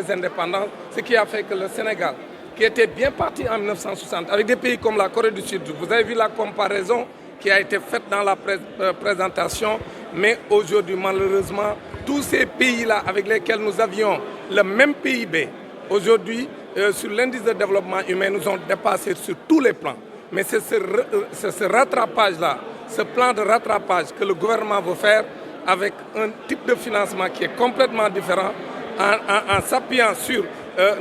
des indépendances, ce qui a fait que le Sénégal, qui était bien parti en 1960, avec des pays comme la Corée du Sud, vous avez vu la comparaison qui a été faite dans la présentation, mais aujourd'hui, malheureusement, tous ces pays-là avec lesquels nous avions le même PIB, aujourd'hui, sur l'indice de développement humain, nous ont dépassé sur tous les plans. Mais c'est ce rattrapage-là, ce plan de rattrapage que le gouvernement veut faire avec un type de financement qui est complètement différent, en s'appuyant sur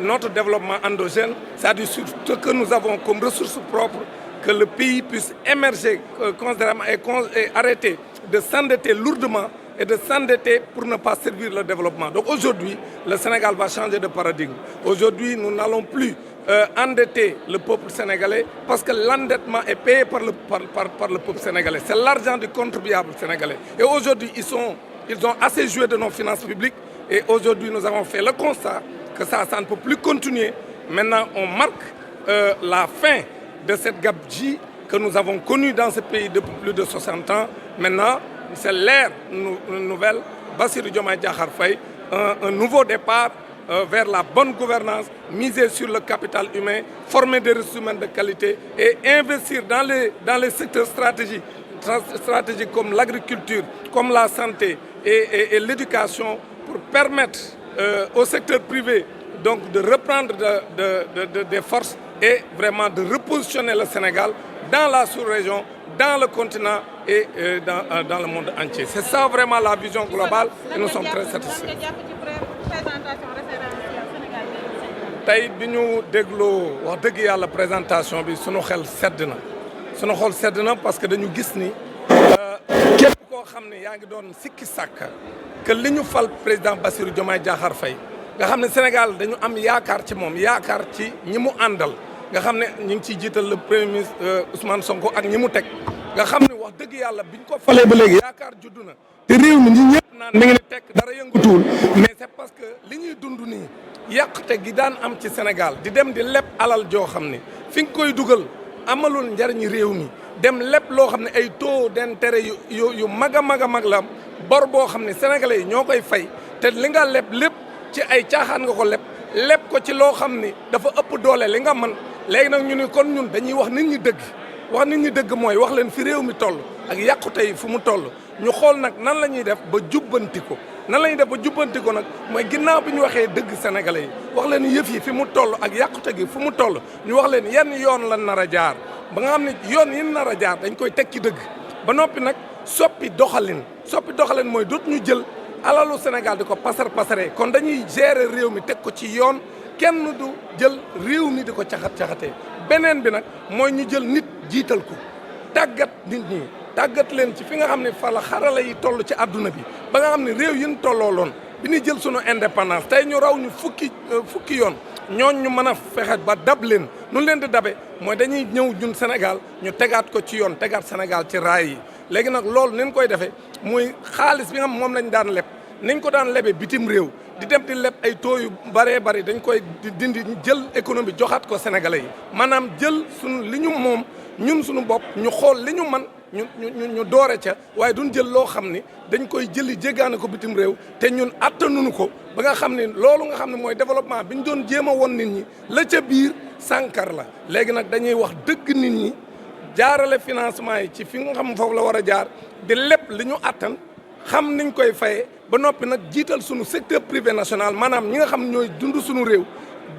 notre développement endogène, c'est-à-dire sur ce que nous avons comme ressources propres, que le pays puisse émerger considérablement et arrêter de s'endetter lourdement et de s'endetter pour ne pas servir le développement. Donc aujourd'hui, le Sénégal va changer de paradigme. Aujourd'hui, nous n'allons plus endetter le peuple sénégalais parce que l'endettement est payé par le peuple sénégalais. C'est l'argent du contribuable sénégalais. Et aujourd'hui, ils ont assez joué de nos finances publiques et aujourd'hui, nous avons fait le constat que ça ne peut plus continuer. Maintenant, on marque la fin de cette gabegie que nous avons connue dans ce pays depuis plus de 60 ans. Maintenant, c'est l'ère nouvelle, Bassirou Diomaye Diakhar Faye, un nouveau départ vers la bonne gouvernance, miser sur le capital humain, former des ressources humaines de qualité et investir dans les secteurs stratégiques comme l'agriculture, comme la santé et l'éducation pour permettre au secteur privé donc, de reprendre des forces et vraiment de repositionner le Sénégal dans la sous-région, dans le continent et dans le monde entier. C'est ça vraiment la vision globale et nous sommes très satisfaits. tey bi ñu dégloo wax dëgg yàlla présentation bi sunu xel sedd na parce que dañu gis ni képp koo xam ne yaa ngi doon sikki sàkka que li ñu fal président Bassirou Diomaye Diakhar Faye nga xam ne Sénégal dañu am yaakaar ci moom yaakaar ci ñi mu àndal nga xam ne ñu ngi ciy jiital le premier ministre Ousmane Sonko ak ñi mu teg nga xam ne wax dëgg yàlla biñ ko falee ba léegi yaakaar juddu na te réew mi ñi ñëpp naan mi ngi ne tekk dara yëngutuwul mais c'est parce que li ñuy dund nii yàqute gi daan am ci Sénégal di dem di leb alal joo xam ne fi nga koy dugal amalul njariñi réew mi dem leb loo xam ne ay taux d'intérêt yu mag a mag la am bor boo xam ne sénégalais yi ñoo koy fay te li nga leb lépp ci ay caaxaan nga ko leb ko ci loo xam ni dafa ëpp doole li nga mën léegi nag ñu ni kon ñun dañuy wax nit ñi dëgg mooy wax leen fi réew mi toll ak yàqute yi fu mu toll ñu xool nag nan la ñuy def ba jubbanti ko nag mooy ginnaaw bi ñu waxee dëgg sénégalais yi wax leen yëf yi fi mu toll ak yàqute gi fu mu toll ñu wax leen yan yoon la nar a jaar ba nga xam ne yoon yi nar a jaar dañ koy teg ci dëgg ba noppi nag soppi doxalin mooy dootu ñu jël alalu Sénégal di ko pasaree kon dañuy gérer réew mi teg ko ci yoon kenn du jël réew mi di ko caxatee beneen bi nag mooy ñu jël nit jiital ko tàggat nit ñi tàggat leen ci fi nga xam ne fa la xarala yi toll ci àdduna bi ba nga xam ne réew yi ñu tollooloon bi ñuy jël sunu indépendance tey ñu raw ñu fukki yoon ñooñ ñu mën a fexe ba dab leen nu leen di dabe mooy dañuy ñëw ñun Sénégal ñu tegaat ko ci yoon tegaat Sénégal ci raay yi léegi nag loolu ni ñu koy defee muy xaalis bi nga xam moom lañ daan leb niñ ko daan lebe bitim réew di dem di leb ay taux yu bëree bëri dañ koy dindi jël économie joxaat ko sénégalais yi maanaam jël sunu li ñu moom ñun suñu bopp ñu xool li ñu man ñu doore ca waaye duñ jël loo xam ni dañ koy jëli jéggaane ko bitim réew te ñun attanuñu ko ba nga xam ne loolu nga xam ne mooy développement bi ñu doon jéem a won nit ñi la ca biir sànkar la léegi nag dañuy wax dëgg nit ñi jaarale financement yi ci fi nga xam foofu la war a jaar di lépp li ñu attan xam niñ koy fayee ba noppi nag jiital sunu secteur privé national maanaam ñi nga xam ñooy dund suñu réew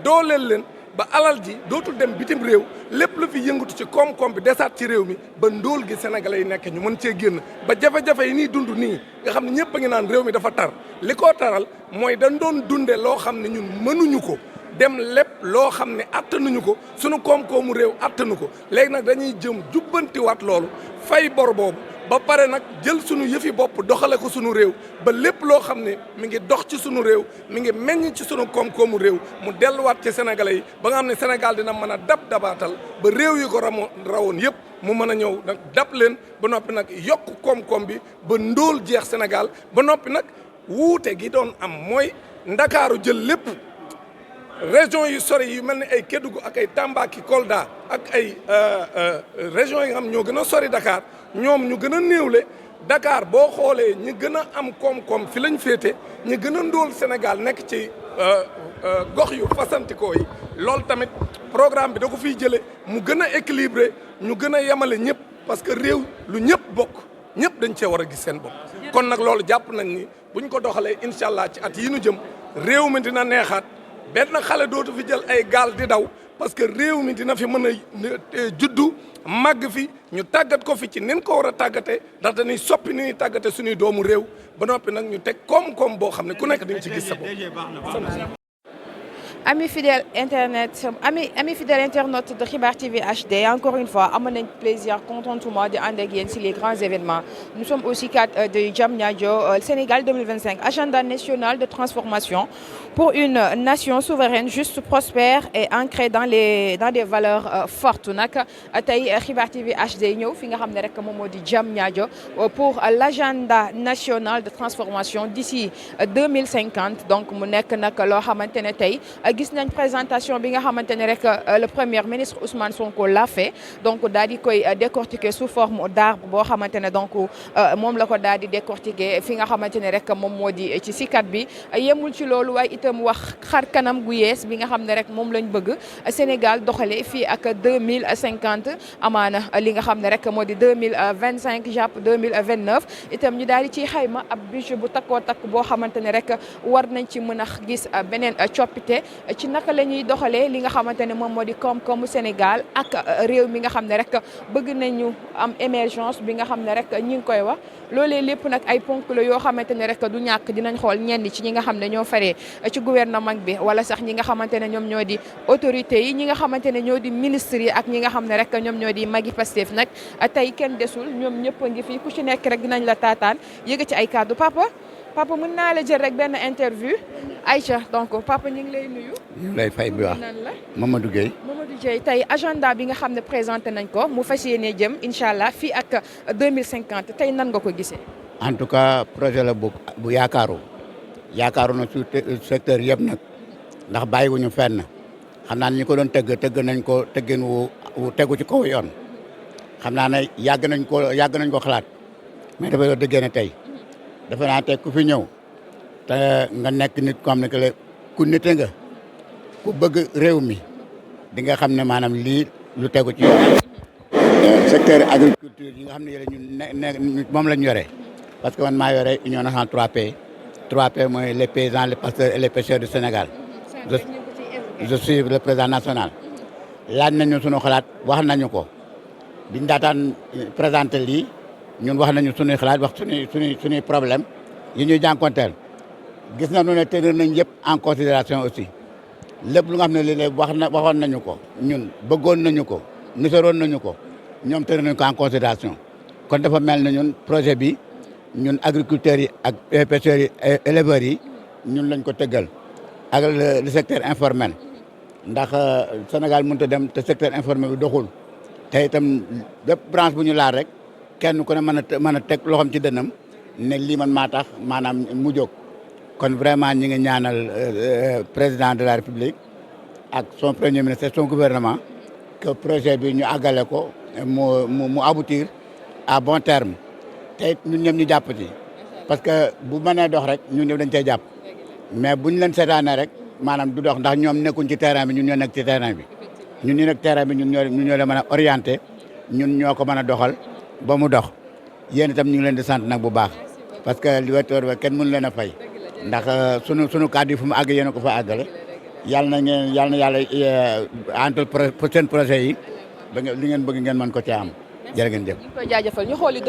dooleel leen ba alal ji dootul dem bitim réew lépp lu fi yëngatu ci koom-koom bi desaat ci réew mi ba ndóol gi sénégalais yi nekk ñu mën cee génn ba jafe-jafe yi nii dund nii nga xam ne ñëpp a ngi naan réew mi dafa tar li ko taral mooy dañ doon dunde loo xam ne ñun mënuñu ko dem lépp loo xam ne attanuñu ko sunu koom-koomu réew attanu ko léegi nag dañuy jëm jubbantiwaat loolu fay bor boobu ba pare nag jël sunu yëfi bopp doxale ko sunu réew ba lépp loo xam ne mi ngi dox ci sunu réew mi ngi meññ ci sunu koom-koomu réew mu delluwaat ci sénégalais yi ba nga xam ne Sénégal dina mën a dabaatal ba réew yi ko rawoon yëpp mu mën a ñëw nag dab leen ba noppi nag yokk koom-koom bi ba ndóol jeex Sénégal ba noppi nag wuute gi doon am mooy ndakaaru jël lépp région yu sori yu mel ni ay Kédougou ak ay Tamba ki Kolda ak ay région yi nga xam ñoo gën a sori Dakar ñoom ñu gën a néewle Dakar boo xoolee ñi gën a am koom-koom fi lañ féete ñi gën a ndóol Sénégal nekk ci gox yu fasantikoo yi loolu tamit programme bi da ko fiy jëlee mu gën a équilibré ñu gën a yemale ñëpp parce que réew lu ñëpp bokk ñëpp dañ cee war a gis seen bopp. kon nag loolu jàpp nañ ni buñ ko doxalee incha allah ci at yi nu jëm réew mi dina neexaat benn xale dootu fi jël ay gaal di daw parce que réew mi dina fi mën a juddu màgg fi ñu tàggat ko fi ci nin ko war a tàggatee ndax dañuy soppi ni ñuy tàggate suñuy doomu réew ba noppi nag ñu teg koom-koom boo xam ne ku nekk di nga ci gis sa bopp. Amis fidèles internautes de Xibar TV HD, encore une fois, amoon nañ plaisir, contentement de ànd ak yéen si les grands événements. Nous sommes au CICAD de Diamniadio, Sénégal 2025, agenda national de transformation pour une nation souveraine, juste, prospère et ancrée dans des valeurs fortes. Nag tey Xibar TV HD ñëw fi nga xam ne rek moom moo di Diamniadio pour l'agenda national de transformation d'ici 2050. Donc mu nekk nag loo xamante ne tey gis nañ présentation bi nga xamante ne rek le premier ministre Ousmane Sonko l'a fait donc daal di koy décortiquer sous forme d'arbre boo xamante ne donc moom la ko daal di décortiquer fi nga xamante ne rek moom moo di ci CICAD bi. yemul ci loolu waaye itam wax xar kanam gu yees bi nga xam ne rek moom lañ bëgg Sénégal doxale fii ak 2050 amaana li nga xam ne rek moo di 2025 jàpp 2029 itam ñu daal di ciy xayma ab budget bu takkoo takk boo xamante ne rek war nañ ci mën a gis beneen coppite ci naka la ñuy doxalee li nga xamante ne moom moo di koom-koomu Sénégal ak réew mi nga xam ne rek bëgg nañu am émergence bi nga xam ne rek ñi ngi koy wax loolee lépp nag ay ponk la yoo xamante ne rek du ñàkk dinañ xool ñenn ci ñi nga xam ne ñoo faree ci gouvernement bi wala sax ñi nga xamante ne ñoom ñoo di autorités yi ñi nga xamante ne ñoo di ministres yi ak ñi nga xam ne rek ñoom ñoo di magi Pastef nag tey kenn desul ñoom ñëpp a ngi fi ku ci nekk rek dinañ la taataan yëg ci ay kàddu papa mën naa la jël rek benn interview Aïcha donc papa ñu ngi lay nuyu. ñu lay fay bi wax nan la Mamadou Gueye. Mamadou Gueye tey agenda bi nga xam ne présenté nañ ko mu fas yéene jëm incha allah fii ak 2050 tey nan nga ko gisee. en tout cas projet la bu yaakaaru na su secteur yëpp nag ndax bàyyiwuñu fenn xam naa ñi ko doon tëgg nañ ko tëggin wu tegu ci kaw yoon xam naa ne yàgg nañ ko xalaat mais dafa doon dëggee ne tey. dafa naa teg ku fi ñëw te nga nekk nit ko xam ne que ku nite nga ku bëgg réew mi di nga xam ne maanaam lii lu tegu ci secteur agriculture yi nga xam ne yële ñun moom lañ yore parce que man maa yore Union nationale 3P 3P mooy les paysans les pasteurs et les pêcheurs du Sénégal je suis le président national laaj nañu sunu xalaat wax nañu ko biñ daataan présenté lii ñun wax nañu suñuy xalaat wax suñuy problème yi ñuy jànkonteel gis nañu ne tenir nañ yëpp en considération aussi lépp lu nga xam ne lii waxoon nañu ko ñun bëggoon nañu ko nisaroon nañu ko ñoom tenir nañ ko en considération kon dafa mel ne ñun projet bi ñun agriculteurs yi ak pêcheurs yi éleveurs yi ñun lañ ko tëggal ak le secteur informel ndax Sénégal mënut a dem te secteur informel bi doxul te itam bépp branche bu ñu laal rek kenn ku ne mën a teg loxoom ci dënnam ne lii man maa tax maanaam mu jóg kon vraiment ñi ngi ñaanal président de la République ak son premier ministre son gouvernement que projet bi ñu àggale ko mu aboutir à bon terme te it ñun ñëpp ñu jàpp ci parce que bu mënee dox rek ñun ñëpp dañ cey jàpp mais buñ leen seetaanee rek maanaam du dox ndax ñoom nekkuñ ci terrain bi ñun ñoo nekk ci terrain bi ñun ñu nekk terrain bi ñun ñoo leen mën a orienté ñun ñoo ko mën a doxal ba mu dox yéen itam ñu ngi leen di sant nag bu baax parce que li wér ba kenn mënu leen a fay ndax sunu kàddu yi fu mu àgg yéen a ko fa àggale yàlla na yàlla entre seen projet yi ba li ngeen bëgg ngeen mën ko cee am jërë ngeen jëf. ñu koy jaajëfal ñu xooli